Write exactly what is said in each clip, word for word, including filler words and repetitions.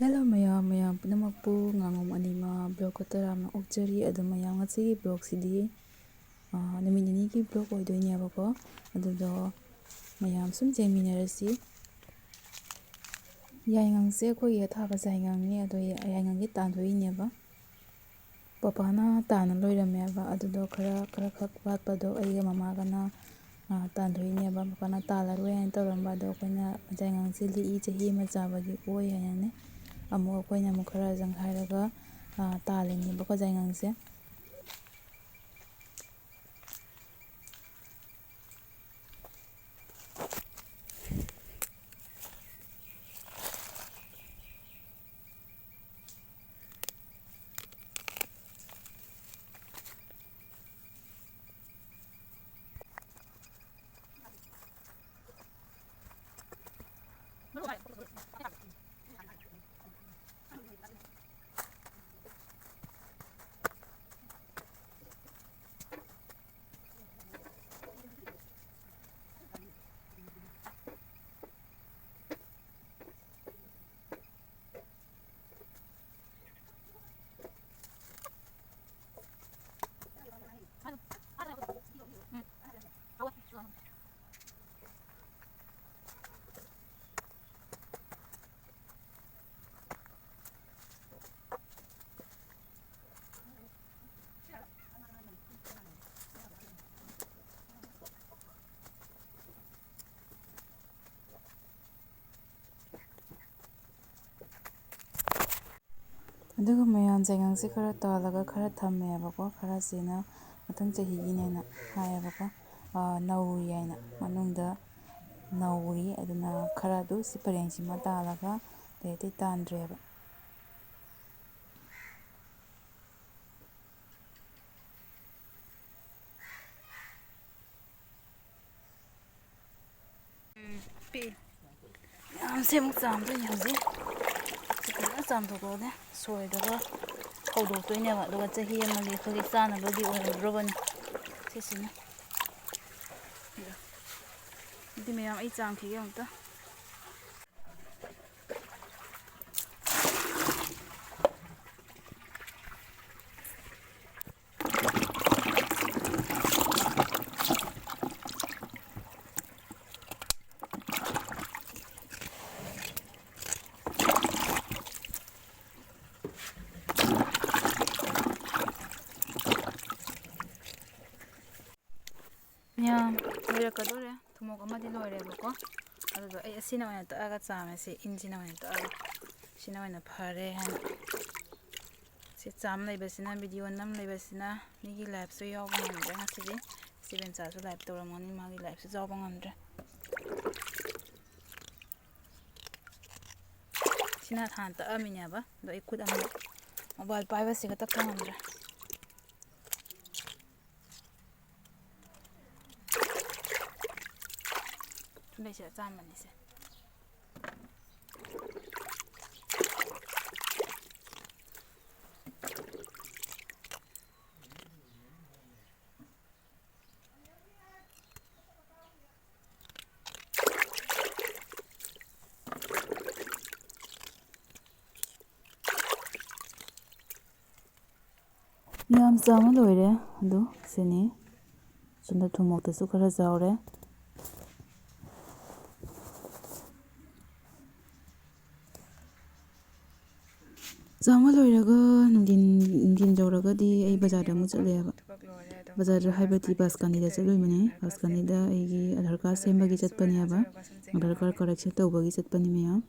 Hello ꯃꯌꯥꯝ, ꯃꯌꯥꯝ ꯄꯨꯝꯅꯃꯛꯄꯨ ꯉꯥꯉꯣꯝ ꯑꯅꯤꯃ ꯕ꯭ꯂꯣꯛꯀ ꯇꯔꯥꯝꯅ ꯑꯣꯛꯆꯔꯤ꯫ ꯑꯗꯣ ꯃꯌꯥꯝ, ꯉꯁꯤꯒꯤ ꯕ꯭ꯂꯣꯛꯁꯤꯗꯤ, ꯑ, ꯅꯨꯃꯤꯠ ꯅꯤꯅꯤꯒꯤ ꯕ꯭ꯂꯣꯛ ꯑꯣꯏꯗꯣꯏꯅꯦꯕꯀꯣ꯫ ꯑꯗꯨꯗꯣ ꯃꯌꯥꯝ ꯁꯨꯝ ꯌꯦꯡꯃꯤꯟꯅꯔꯁꯤ꯫ ꯌꯥꯏꯉꯪꯁꯦ ꯑꯩꯈꯣꯏꯒꯤ ꯑꯊꯥꯕ ꯌꯥꯏꯉꯪꯅꯦ꯫ ꯑꯗꯣ ꯌꯥꯏꯉꯪꯁꯦ ꯇꯥꯟꯊꯣꯛꯏꯅꯦꯕ꯫ ꯄꯄꯥꯅ ꯇꯥꯟꯅ ꯂꯣꯏꯔꯝꯃꯦꯕ꯫ ꯑꯗꯨꯗꯣ ꯈꯔ, ꯈꯔ ꯈꯛ ꯋꯥꯠꯄꯗꯣ ꯑꯩꯒ ꯃꯃꯥꯒꯅ, ꯑ, ꯇꯥꯟꯊꯣꯛꯏꯅꯦꯕ꯫ ꯄꯄꯥꯅ ꯇꯥꯜꯂꯔꯣꯏ ꯍꯥꯏꯅ ꯇꯧꯔꯝꯕ꯫ ꯑꯗꯣ ꯑꯩꯈꯣꯏꯅ ꯌꯥꯏꯉꯪꯁꯦ ꯂꯤꯛꯏ, ꯆꯍꯤ ꯑꯃ ꯆꯥꯕꯒꯤ ꯑꯣꯏ ꯍꯥꯏꯅꯅꯦ꯫ ꯑꯃꯨꯛ ꯑꯩꯈꯣꯏꯅ ꯑꯃꯨꯛ ꯈꯔ ꯆꯪꯈꯥꯏꯔꯒ, ꯑ, ꯇꯥꯜꯂꯤꯅꯦꯕꯀꯣ ꯌꯥꯏꯉꯪꯁꯦ꯫ ꯑꯗꯨꯒ ꯃꯌꯥꯝ ꯌꯥꯏꯉꯪꯁꯦ ꯈꯔ ꯇꯥꯜꯂꯒ ꯈꯔ ꯊꯝꯃꯦꯕꯀꯣ, ꯈꯔꯁꯤꯅ ꯃꯊꯪ ꯆꯍꯤꯒꯤꯅꯦꯅ ꯍꯥꯏꯌꯦꯕꯀꯣ꯫ ꯑꯥ, ꯅꯧꯔꯤ ꯍꯥꯏꯅ, ꯃꯅꯨꯡꯗ ꯅꯧꯔꯤ꯫ ꯑꯗꯨꯅ ꯈꯔ ꯑꯗꯨ ꯁꯤ ꯄꯔꯦꯡꯁꯤꯃ ꯇꯥꯜꯂꯒ ꯑꯇꯩ ꯑꯇꯩ ꯇꯥꯟꯗ꯭ꯔꯦꯕ꯫ ꯎꯝ, ꯄꯤꯛꯏ꯫ ꯃꯌꯥꯝꯁꯦ ꯑꯃꯨꯛ ꯆꯥꯝꯗꯣꯏꯅꯦ ꯍꯧꯖꯤꯛ꯫ ꯁꯤ ꯐꯖꯅ ꯆꯥꯝꯊꯣꯛꯑꯒꯅꯦ, ꯁꯣꯏꯔꯒ ꯐꯧꯗꯣꯛꯇꯣꯏꯅꯦꯕ꯫ ꯑꯗꯨꯒ ꯆꯍꯤ ꯑꯃꯒꯤ ꯑꯩꯈꯣꯏꯒꯤ ꯆꯥꯅꯕꯗꯤ ꯑꯣꯏꯍꯧꯗ꯭ꯔꯕꯅꯤ ꯁꯤꯁꯤꯅ꯫ ꯑꯗꯨꯗꯤ ꯃꯌꯥꯝ, ꯑꯩ ꯆꯥꯝꯈꯤꯒꯦ ꯑꯃꯨꯛꯇ꯫ ꯂꯣꯏꯔꯛꯀꯗꯧꯔꯦ꯫ ꯊꯨꯝꯃꯣꯛ ꯑꯃꯗꯤ ꯂꯣꯏꯔꯦꯕꯀꯣ꯫ ꯑꯗꯨꯗꯣ ꯑꯩ ꯑꯁꯤꯅ ꯑꯣꯏꯅ ꯇꯛꯑꯒ ꯆꯥꯝꯃꯦ꯫ ꯁꯤ ꯏꯟꯁꯤꯅ ꯑꯣꯏꯅ ꯇꯛꯑꯒ, ꯁꯤꯅ ꯑꯣꯏꯅ ꯐꯔꯦ ꯍꯥꯏꯅ꯫ ꯁꯤ ꯆꯥꯝ ꯂꯩꯕꯁꯤꯅ, ꯚꯤꯗꯤꯑꯣ ꯅꯝ ꯂꯩꯕꯁꯤꯅ ꯃꯤꯒꯤ ꯂꯥꯏꯐꯁꯨ ꯌꯥꯎꯕ ꯉꯝꯗ꯭ꯔꯦ ꯉꯁꯤꯗꯤ꯫ ꯏꯆꯦ ꯕꯦꯟꯆꯥꯁꯨ ꯂꯥꯏꯐ ꯇꯧꯔꯝꯒꯅꯤ, ꯃꯥꯒꯤ ꯂꯥꯏꯐꯁꯨ ꯌꯥꯎꯕ ꯉꯝꯗ꯭ꯔꯦ꯫ ꯁꯤꯅ ꯍꯥꯟꯅ ꯇꯛꯑꯝꯃꯤꯅꯦꯕ, ꯑꯗꯣ ꯑꯩ ꯈꯨꯠ ꯑꯃ ꯃꯣꯕꯥꯏꯜ ꯄꯥꯏꯕꯁꯤꯒ ꯇꯛꯄ ꯉꯝꯗ꯭ꯔꯦ꯫ ꯁꯨꯝ ꯂꯩꯁꯤꯗ ꯆꯥꯝꯃꯅꯤꯁꯦ꯫ ꯌꯥꯝ ꯆꯥꯎꯅ ꯂꯣꯏꯔꯦ꯫ ꯑꯗꯨ ꯁꯤꯅꯤ꯫ ꯁꯣꯝꯗ ꯊꯨꯝꯃꯣꯛꯇꯁꯨ ꯈꯔ ꯆꯥꯎꯔꯦ꯫ ꯆꯥꯝꯕ ꯂꯣꯏꯔꯒ ꯅꯨꯡꯊꯤꯟ, ꯅꯨꯡꯊꯤꯟ ꯌꯧꯔꯒꯗꯤ ꯑꯩ ꯕꯖꯥꯔꯗ ꯑꯃꯨꯛ ꯆꯠꯂꯦꯕ꯫ ꯕꯖꯥꯔꯗ ꯍꯥꯏꯕꯗꯤ ꯕꯥꯁꯀꯥꯅꯤꯗ ꯆꯠꯂꯨꯕꯅꯦ꯫ ꯕꯥꯁꯀꯥꯅꯤꯗ ꯑꯩꯒꯤ ꯑꯙꯥꯔ ꯀꯥꯔꯗ ꯁꯦꯝꯕꯒꯤ ꯆꯠꯄꯅꯦꯕ꯫ ꯑꯙꯥꯔ ꯀꯥꯔꯗ ꯀꯔꯦꯛꯁꯟ ꯇꯧꯕꯒꯤ ꯆꯠꯄꯅꯤ ꯃꯌꯥꯝ꯫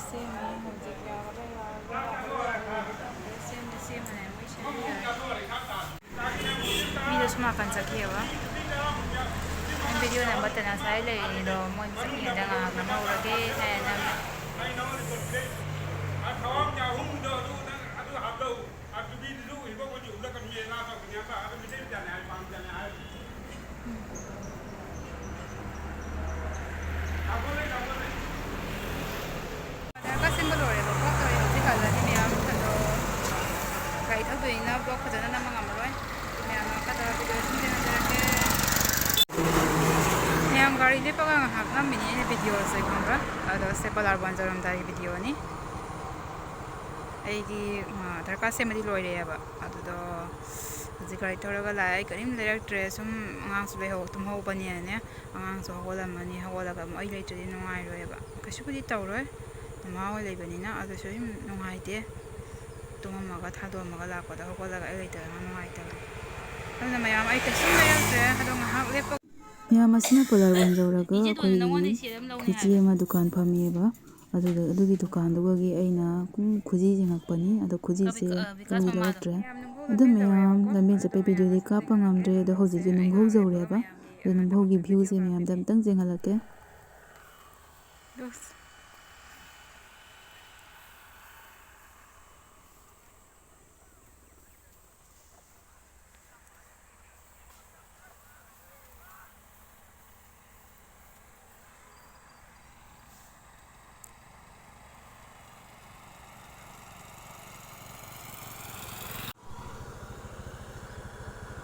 ꯁꯦꯝꯃꯦ, ꯍꯧꯖꯤꯛ ꯌꯥꯒꯗ꯭ꯔꯥ ꯌꯥꯔꯣꯏꯗ꯭ꯔꯥ? ꯁꯦꯝꯗꯤ ꯁꯦꯝꯃꯅꯦ, ꯃꯣꯏ ꯁꯦꯝꯕꯤꯔꯦ꯫ ꯃꯤꯗꯣ ꯁꯣꯝ ꯅꯥꯀꯟ ꯆꯠꯈꯤꯑꯕ꯫ ꯅꯪ ꯚꯤꯗꯤꯑꯣ ꯅꯝꯕ ꯇꯟꯖꯥ ꯁ꯭ꯋꯥꯏ ꯂꯩꯔꯤꯗꯣ, ꯃꯣꯏ ꯆꯠꯈꯤꯉꯩꯗ ꯉꯥꯏꯍꯥꯛ ꯅꯝꯍꯧꯔꯒꯦ ꯍꯥꯏꯅ ꯅꯝꯃꯤ꯫ ꯑꯣꯗꯔꯒ ꯁꯤꯟꯕ ꯂꯣꯏꯔꯦꯕꯀꯣ꯫ ꯑꯗꯣ ꯑꯩ ꯍꯧꯖꯤꯛ ꯍꯜꯂꯅꯤ ꯃꯌꯥꯝ꯫ ꯑꯗꯣ ꯒꯥꯔꯤ ꯊꯧꯗꯣꯏꯅꯤꯅ ꯕ꯭ꯂꯣꯛ ꯐꯖꯅ ꯅꯝꯕ ꯉꯝꯃꯔꯣꯏ꯫ ꯑꯗꯨ ꯃꯌꯥꯝ ꯂꯥꯛꯀꯗꯕ ꯚꯤꯗꯤꯑꯣ ꯁꯨꯝ ꯊꯦꯡꯅꯖꯔꯛꯀꯦ꯫ ꯃꯌꯥꯝ ꯒꯥꯔꯤ ꯂꯦꯞꯄꯒ ꯉꯥꯏꯍꯥꯛ ꯅꯝꯃꯤꯅꯦ ꯑꯩꯅ ꯚꯤꯗꯤꯑꯣꯁꯦ, ꯈꯪꯕ꯭ꯔꯥ? ꯑꯗꯣ ꯁꯦ ꯄꯂꯥꯔꯕꯥꯟ ꯌꯧꯔꯝꯗꯥꯏꯒꯤ ꯚꯤꯗꯤꯑꯣꯅꯤ꯫ ꯑꯩꯒꯤ, ꯑ, ꯗꯔꯀꯥꯔ ꯁꯦꯝꯕꯗꯤ ꯂꯣꯏꯔꯦꯕ꯫ ꯑꯗꯨꯗꯣ ꯍꯧꯖꯤꯛ ꯒꯥꯔꯤ ꯊꯧꯔꯒ ꯂꯥꯛꯑꯦ꯫ ꯑꯩ ꯀꯔꯤꯝ ꯂꯩꯔꯛꯇ꯭ꯔꯦ꯫ ꯁꯨꯝ ꯑꯉꯥꯡꯁꯨ ꯂꯩꯍꯧ-, ꯇꯨꯝꯍꯧꯕꯅꯤꯅꯅꯦ꯫ ꯑꯉꯥꯡꯁꯨ ꯍꯧꯒꯠꯂꯝꯃꯅꯤ꯫ ꯍꯧꯒꯠꯂꯒ ꯑꯃꯨꯛ ꯑꯩ ꯂꯩꯇ꯭ꯔꯗꯤ ꯅꯨꯡꯉꯥꯏꯔꯣꯏꯕ꯫ ꯀꯩꯁꯨꯕꯨꯗꯤ ꯇꯧꯔꯣꯏ, ꯃꯃꯥ ꯍꯣꯏ ꯂꯩꯕꯅꯤꯅ꯫ ꯑꯗꯨꯁꯨ ꯁꯨꯝ ꯅꯨꯡꯉꯥꯏꯇꯦ꯫ ꯇꯨꯝꯃꯝꯃꯒ ꯊꯥꯗꯣꯛꯑꯝꯃꯒ ꯂꯥꯛꯄꯗ ꯍꯧꯒꯠꯂꯒ ꯑꯩ ꯂꯩꯇꯕꯅ ꯅꯨꯡꯉꯥꯏꯇꯕꯅꯤ꯫ ꯑꯗꯨꯅ ꯃꯌꯥꯝ ꯑꯩ ꯀꯩꯁꯨꯝ ꯂꯩꯔꯛꯇ꯭ꯔꯦ꯫ ꯑꯗꯣ ꯉꯥꯏꯍꯥꯛ ꯂꯦꯞꯄ ꯃꯌꯥꯝ ꯑꯁꯤꯅ ꯄꯣꯂꯥꯔ ꯋꯥꯟ ꯌꯧꯔꯒ ꯏꯆꯦꯗꯨꯅ ꯑꯩꯈꯣꯏꯒꯤ ꯅꯉꯣꯟꯗ ꯏꯆꯦ ꯑꯃ ꯂꯧꯅꯤ ꯏꯆꯦ ꯍꯥꯏ꯫ ꯑꯃ ꯗꯨꯀꯥꯟ ꯐꯝꯃꯤꯑꯕ꯫ ꯑꯗꯨꯗ, ꯑꯗꯨꯒꯤ ꯗꯨꯀꯥꯟꯗꯨꯒꯤ ꯑꯩꯅ ꯈꯨꯖꯤ ꯌꯦꯡꯉꯛꯄꯅꯤ꯫ ꯑꯗꯣ ꯈꯨꯖꯤꯁꯦ ꯕꯤꯀꯥꯁ ꯑꯩ ꯃꯃꯥꯗꯣ꯫ ꯂꯧꯔꯛꯇ꯭ꯔꯦ꯫ ꯑꯗꯨ ꯃꯌꯥꯝ ꯂꯝꯕꯦꯟ ꯆꯠꯄꯩ ꯚꯤꯗꯤꯑꯣꯗꯤ ꯀꯥꯞꯄ ꯉꯝꯗ꯭ꯔꯦ꯫ ꯑꯗꯣ ꯍꯧꯖꯤꯛꯁꯦ ꯅꯨꯡꯐꯧ ꯌꯧꯔꯦꯕ꯫ ꯑꯗꯣ ꯅꯨꯡꯐꯧꯒꯤ ꯚ꯭ꯌꯨꯁꯦ ꯃꯌꯥꯝꯗ ꯑꯝꯇꯪ ꯌꯦꯡꯍꯜꯂꯛꯀꯦ꯫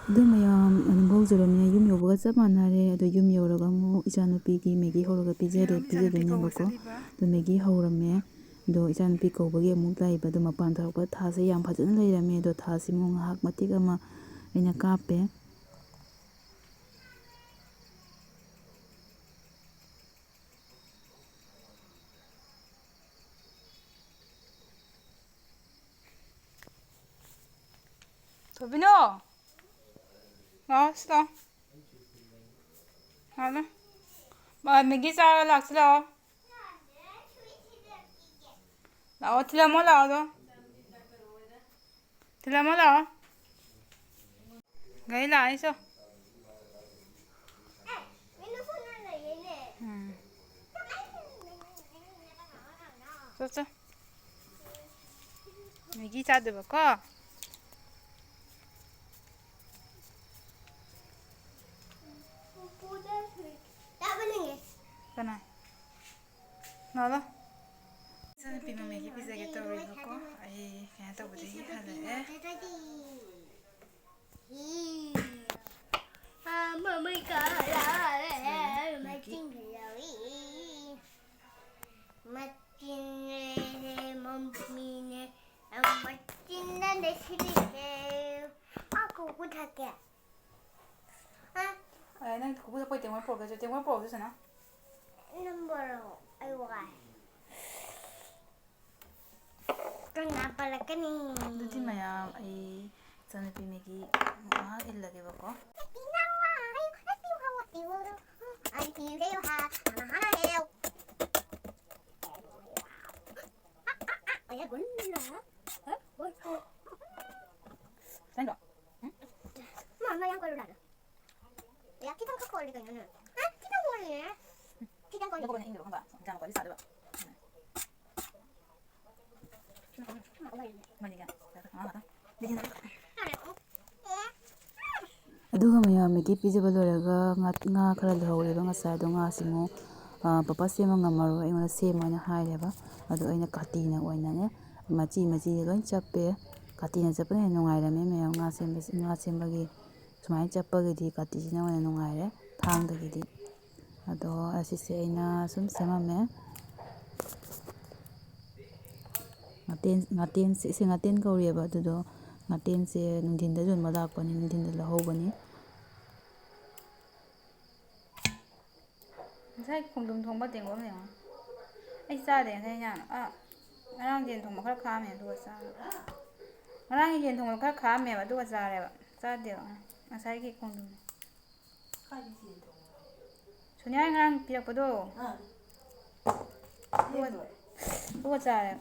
ꯑꯗꯨ ꯃꯌꯥꯝ ꯑꯗꯨꯝ ꯍꯧꯖꯔꯝꯃꯦ꯫ ꯌꯨꯝ ꯌꯧꯕꯒ ꯆꯞ ꯃꯥꯟꯅꯔꯦ꯫ ꯑꯗꯣ ꯌꯨꯝ ꯌꯧꯔꯒ ꯑꯃꯨꯛ ꯏꯆꯥꯅꯨꯄꯤꯒꯤ ꯃꯦꯒꯤ ꯍꯧꯔꯒ ꯄꯤꯖꯔꯦ, ꯃꯌꯥꯝ ꯏꯆꯥꯅꯨꯄꯤ ꯀꯧꯕ ꯄꯤꯖꯗꯣꯏꯅꯦꯕꯀꯣ꯫ ꯆꯠꯂꯤꯕ꯫ ꯑꯗꯣ ꯃꯦꯒꯤ ꯍꯧꯔꯝꯃꯦ꯫ ꯑꯗꯣ ꯏꯆꯥꯅꯨꯄꯤ ꯀꯧꯕꯒꯤ ꯑꯃꯨꯛ ꯂꯥꯛꯏꯕ꯫ ꯑꯗꯣ ꯃꯄꯥꯟ ꯊꯣꯔꯛꯄ ꯊꯥꯁꯦ ꯌꯥꯝ ꯐꯖꯅ ꯂꯩꯔꯝꯃꯦ꯫ ꯑꯗꯣ ꯊꯥꯁꯤꯃꯨꯛ ꯉꯥꯏꯍꯥꯛ ꯃꯇꯦꯛ ꯑꯃ ꯑꯩꯅ ꯀꯥꯞꯄꯦ꯫ ꯊꯣꯏꯕꯤꯅꯣ! ꯂꯥꯛꯑꯣ, ꯁꯤ ꯂꯥꯛꯑꯣ꯫ ꯂꯥꯛꯑꯣ, ꯂꯥꯛꯑꯣ꯫ ꯃꯥ ꯃꯦꯒꯤ ꯆꯥꯔ ꯂꯥꯛꯁꯤ ꯂꯥꯛꯑꯣ꯫ ꯂꯥꯛꯑꯣ, ꯊꯤꯜꯂꯝꯃꯣ ꯂꯥꯛꯑꯣ ꯑꯗꯣ꯫ ꯊꯤꯜꯂꯝꯃꯣ ꯂꯥꯛꯑꯣ꯫ ꯒꯥꯔꯤ ꯂꯥꯛꯑꯅꯤ ꯆꯣ꯫ ꯎꯝ꯫ ꯆꯣ, ꯆꯣ꯫ ꯃꯦꯒꯤ ꯆꯥꯗꯣꯏꯕꯀꯣ꯫ ꯀꯅꯥ? ꯂꯥꯛꯑꯣ, ꯂꯥꯛꯑꯣ꯫ ꯏꯆꯥꯅꯨꯄꯤ ꯃꯃꯤꯒꯤ ꯄꯤꯖꯒꯦ ꯇꯧꯔꯤꯕꯀꯣ꯫ ꯑꯩ ꯀꯩꯅꯣ ꯇꯧꯕꯗꯒꯤ ꯍꯜꯂꯛꯑꯦ꯫ ꯃꯃꯩ ꯀꯥꯔꯦ꯫ ꯃꯆꯤꯟ ꯌꯥꯎꯏ꯫ ꯃꯆꯤꯟ ꯂꯩꯔꯦ, ꯃꯃꯤꯅꯦ꯫ ꯃꯆꯤꯟꯅ ꯂꯩꯁꯤꯜꯂꯤꯁꯦ꯫ ꯑꯥ, ꯀꯣꯀꯨ ꯊꯛꯀꯦ꯫ ꯑꯦ, ꯅꯪ ꯀꯣꯀꯨ ꯊꯛꯄꯩ ꯇꯦꯡꯀꯣꯠ ꯄꯨꯔꯛꯀꯦ, ꯇꯦꯡꯀꯣꯠ ꯄꯨꯔꯛꯑꯣ, ꯁꯅꯥ꯫ ꯅꯪ ꯄꯨꯔꯛꯑꯣ, ꯑꯩ ꯋꯥꯏ꯫ ꯀꯅꯥ ꯄꯜꯂꯛꯀꯅꯤ? ꯑꯗꯨꯗꯤ ꯃꯌꯥꯝ, ꯑꯩ ꯏꯆꯥꯅꯨꯄꯤ ꯃꯦꯒꯤ ꯉꯥꯏꯍꯥꯛ ꯏꯜꯂꯒꯦꯕꯀꯣ꯫ ꯆꯪꯗ꯭ꯔꯣ? ꯎꯝ? ꯃꯥ, ꯃꯥ ꯌꯥꯝ ꯀꯜꯂꯨ ꯂꯥꯛꯑꯦ꯫ ꯌꯥ, ꯈꯤꯇꯪ ꯈꯛ ꯀꯣꯜꯂꯤ ꯀꯩꯅꯣ ꯅꯪ꯫ ꯍꯥ? ꯈꯤꯇꯪ ꯀꯣꯜꯂꯤꯅꯦ꯫ ꯈꯤꯇꯪ ꯀꯣꯜꯂꯤ꯫ ꯂꯧꯊꯣꯛꯄꯅ ꯏꯪꯗꯕ ꯈꯪꯕ꯭ꯔꯥ? ꯏꯟꯖꯥꯡ ꯅꯥꯄꯤ ꯆꯥꯗꯣꯏꯕ꯫ ꯃꯅꯤꯒ꯫ ꯃꯅꯤꯒ꯫ ꯑꯗꯨꯒ ꯃꯌꯥꯝ ꯃꯦꯒꯤ ꯄꯤꯖꯕ ꯂꯣꯏꯔꯒ ꯉꯥ, ꯉꯥ ꯈꯔ ꯂꯩꯍꯧꯔꯦꯕ ꯉꯁꯥꯏ꯫ ꯑꯗꯣ ꯉꯥꯁꯤ ꯑꯃꯨꯛ, ꯑ, ꯄꯄꯥ ꯁꯦꯝꯕ ꯉꯝꯃꯔꯣꯏ, ꯑꯩꯉꯣꯟꯗ ꯁꯦꯝꯃꯣ ꯍꯥꯏꯅ ꯍꯥꯏꯔꯦꯕ꯫ ꯑꯗꯣ ꯑꯩꯅ ꯀꯥꯇꯤꯅ ꯑꯣꯏꯅꯅꯦ, ꯃꯆꯤ ꯃꯆꯤ ꯂꯣꯏ ꯆꯞꯄꯦ꯫ ꯀꯥꯇꯤꯅ ꯆꯞꯄꯅ ꯍꯦꯟꯅ ꯅꯨꯡꯉꯥꯏꯔꯝꯃꯦ ꯃꯌꯥꯝ ꯉꯥ ꯁꯦꯝꯕꯁꯦ, ꯉꯥ ꯁꯦꯝꯕꯒꯤ꯫ ꯁꯨꯃꯥꯏꯅ ꯆꯞꯄꯒꯤꯗꯤ ꯀꯥꯇꯤꯁꯤꯅ ꯑꯣꯏꯅ ꯅꯨꯡꯉꯥꯏꯔꯦ ꯊꯥꯡꯗꯒꯤꯗꯤ꯫ ꯑꯗꯣ ꯑꯁꯤꯁꯦ ꯑꯩꯅ ꯁꯨꯝ ꯁꯦꯝꯃꯝꯃꯦ꯫ ꯉꯥꯇꯦꯟ, ꯉꯥꯇꯦꯟꯁꯦ, ꯁꯤ ꯉꯥꯇꯦꯟ ꯀꯧꯔꯤꯑꯕ꯫ ꯑꯗꯨꯗꯣ ꯉꯥꯇꯦꯟꯁꯦ ꯅꯨꯡꯊꯤꯟꯗ ꯌꯣꯟꯕ ꯂꯥꯛꯄꯅꯤ, ꯅꯨꯡꯊꯤꯟꯗ ꯂꯧꯍꯧꯕꯅꯤ꯫ ꯉꯁꯥꯏ ꯈꯣꯡꯗ꯭ꯔꯨꯝ ꯊꯣꯡꯕ ꯇꯦꯡꯀꯣꯠ ꯑꯃ ꯌꯦꯡꯉꯣ꯫ ꯑꯩ ꯆꯥꯗꯦ ꯉꯁꯥꯏ ꯏꯟꯖꯥꯡ꯫ ꯑꯥ, ꯉꯔꯥꯡ ꯌꯦꯟ ꯊꯣꯡꯕ ꯈꯔ ꯈꯥꯛꯑꯝꯃꯦ ꯑꯗꯨꯒ ꯆꯥꯔꯦ꯫ ꯉꯔꯥꯡꯒꯤ ꯌꯦꯟ ꯊꯣꯡꯕ ꯈꯔ ꯈꯥꯛꯑꯝꯃꯦꯕ ꯑꯗꯨꯒ ꯆꯥꯔꯦꯕ꯫ ꯆꯥꯗꯦꯕ ꯉꯁꯥꯏꯒꯤ ꯈꯣꯡꯗ꯭ꯔꯨꯝ꯫ ꯁꯣꯅꯤꯌꯥ ꯉꯔꯥꯡ ꯄꯤꯔꯛꯄꯗꯣ꯫ ꯑꯥ꯫ ꯑꯗꯨꯒ, ꯑꯗꯨꯒ ꯆꯥꯔꯦ꯫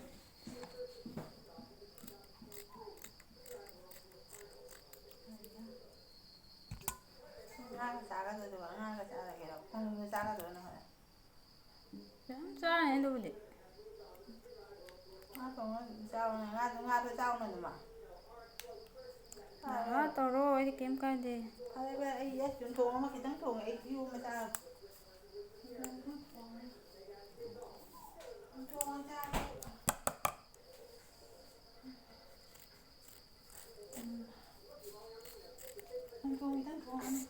ꯉꯥꯒ ꯆꯥꯒꯗ꯭ꯔꯣ? ꯑꯗꯨꯒ ꯉꯥꯒ ꯆꯥꯔꯒꯦꯔꯣ? ꯈꯣꯡꯗ꯭ꯔꯨꯝꯗꯣ ꯆꯥꯒꯗ꯭ꯔꯣ ꯅꯪ ꯍꯣꯔꯦꯟ? ꯌꯥꯝ ꯆꯥꯔꯅꯤ ꯑꯗꯨꯕꯨꯗꯤ꯫ ꯉꯥ ꯊꯣꯡꯉ ꯑꯗꯨꯝ ꯆꯥꯎꯅ, ꯉꯥꯗꯣ, ꯉꯥꯗꯣ ꯆꯥꯎꯅ ꯑꯗꯨꯃ꯫ ꯉꯥ ꯇꯧꯔꯣ, ꯑꯩꯗꯤ ꯀꯩꯝ ꯀꯥꯏꯗꯦ꯫ ꯐꯔꯦ, ꯐꯔꯦ, ꯑꯩ ꯌꯦꯟ ꯊꯣꯡ ꯑꯃ ꯈꯤꯇꯪ ꯊꯣꯡꯉꯦ, ꯑꯩ ꯏꯔꯣꯝꯕ ꯆꯥꯔꯒꯦ꯫ ꯊꯣꯡꯉ ꯆꯥꯔꯒꯦ꯫ ꯎꯝ꯫ ꯊꯣꯡ ꯈꯤꯇꯪ ꯊꯣꯡꯉꯅꯤ꯫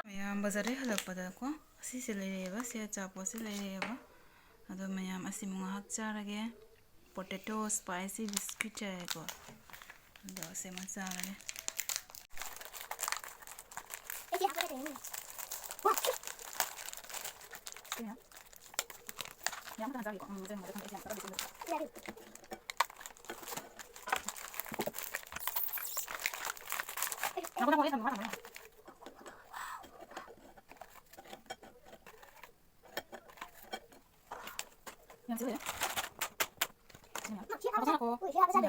ꯃꯌꯥꯝ ꯕꯖꯥꯔꯗꯩ ꯍꯜꯂꯛꯄꯗꯀꯣ, ꯑꯁꯤꯁꯦ ꯂꯩꯔꯛꯑꯦꯕ, ꯁꯤ ꯑꯆꯥꯄꯣꯠꯁꯦ ꯂꯩꯔꯛꯑꯦꯕ꯫ ꯑꯗꯣ ꯃꯌꯥꯝ ꯑꯁꯤꯃꯨꯛ ꯉꯥꯏꯍꯥꯛ ꯆꯥꯔꯒꯦ꯫ Potato spicy biscuit ꯍꯥꯏꯌꯦꯀꯣ꯫ ꯑꯗꯣ ꯑꯁꯤꯃ ꯆꯥꯔꯒꯦ꯫ ꯌꯥꯝ ꯀꯟꯅ ꯆꯥꯒꯦꯀꯣ꯫ ꯎꯝ, ꯆꯪꯕꯗ ꯈꯪꯗꯦ꯫ ꯑꯩꯁꯦ ꯌꯥꯝ ꯀꯟꯅ ꯆꯥꯁꯤꯟꯕ꯫ ꯌꯥꯗꯦ꯫ ꯅꯪꯉꯣꯟꯗ ꯃꯣꯔꯦ ꯊꯝꯃꯣ, ꯃꯥ ꯊꯝꯃꯣ꯫ ꯌꯥꯝ ꯁꯤꯜꯂꯦ꯫ ꯁꯤ ꯍꯥꯞꯄ ꯆꯥꯔꯣ꯫ ꯎꯝ, ꯁꯤ ꯍꯥꯞꯄ ꯆꯥꯔꯣ꯫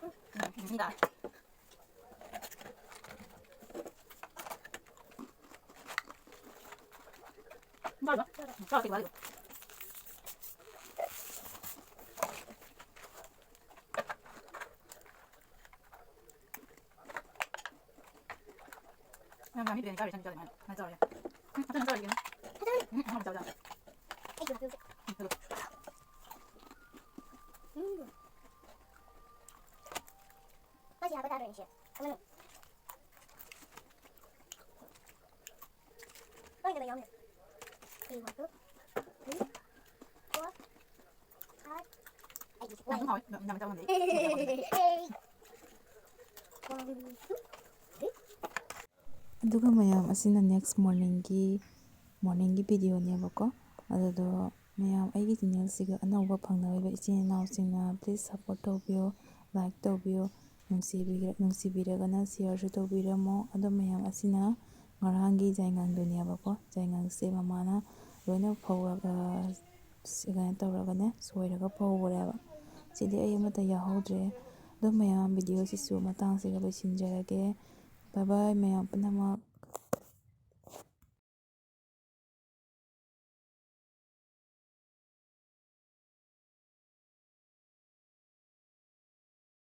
ꯎꯝ, ꯎꯝ, ꯎꯝ꯫ ꯌꯥꯝ ꯌꯥꯝꯃꯤ, ꯕꯤꯔꯌꯥꯅꯤ ꯆꯥꯔꯣꯏ, ꯆꯥꯅꯤ ꯆꯥꯔꯣꯏ꯫ ꯃꯥ ꯆꯥꯎꯔꯦ꯫ ꯎꯝ, ꯑꯗꯨ ꯅꯪ ꯆꯥꯔꯣꯏ, ꯀꯩꯅꯣ꯫ ꯎꯝ, ꯎꯝ, ꯆꯥꯎꯔꯦ꯫ ꯑꯩꯁꯨ ꯍꯥꯞꯄꯤꯌꯨꯁꯦ꯫ ꯎꯝ꯫ ꯃꯥꯁꯤ ꯍꯥꯞꯄ ꯇꯥꯗ꯭ꯔꯦ, ꯁꯤ꯫ ꯑꯃꯅꯤ꯫ ꯂꯣꯏꯅ ꯌꯥꯎꯅꯤ꯫ ꯁꯤ one, two, three, four, five, ꯌꯥꯝ ꯍꯥꯎꯋꯦ꯫ ꯌꯥꯝ, ꯌꯥꯝ ꯆꯥꯎꯃꯟꯗꯦ꯫ One, two, three꯫ ꯑꯗꯨꯒ ꯃꯌꯥꯝ, ꯑꯁꯤꯅ next morningꯒꯤ, morningꯒꯤ videoꯅꯦꯕꯀꯣ꯫ ꯑꯗꯨꯗꯣ ꯃꯌꯥꯝ, ꯑꯩꯒꯤ channelꯁꯤꯒ ꯑꯅꯧꯕ ꯐꯪꯅꯔꯤꯕ ꯏꯆꯤꯟ ꯏꯅꯥꯎꯁꯤꯡꯅ please support ꯇꯧꯕꯤꯌꯣ, like ꯇꯧꯕꯤꯌꯣ, ꯅꯨꯡꯁꯤꯕꯤꯔ-, ꯅꯨꯡꯁꯤꯕꯤꯔꯒꯅ shareꯁꯨ ꯇꯧꯕꯤꯔꯝꯃꯣ꯫ ꯑꯗꯣ ꯃꯌꯥꯝ, ꯑꯁꯤꯅ ꯉꯔꯥꯡꯒꯤ ꯌꯥꯏꯉꯪꯗꯨꯅꯦꯕꯀꯣ꯫ ꯌꯥꯏꯉꯪꯁꯦ ꯃꯃꯥꯅ ꯂꯣꯏꯅ ꯐꯧꯔꯒ, ꯀꯩꯅꯣ ꯇꯧꯔꯒꯅꯦ, ꯁꯣꯏꯔꯒ ꯐꯧꯔꯦꯕ꯫ ꯁꯤꯗꯤ ꯑꯩ ꯑꯃꯠꯇ ꯌꯥꯎꯍꯧꯗ꯭ꯔꯦ꯫ ꯑꯗꯣ ꯃꯌꯥꯝ, videoꯁꯤꯁꯨ ꯃꯇꯥꯡꯁꯤꯒ ꯂꯣꯏꯁꯤꯟꯖꯔꯒꯦ꯫ Bye bye ꯃꯌꯥꯝ ꯄꯨꯝꯅꯃꯛ꯫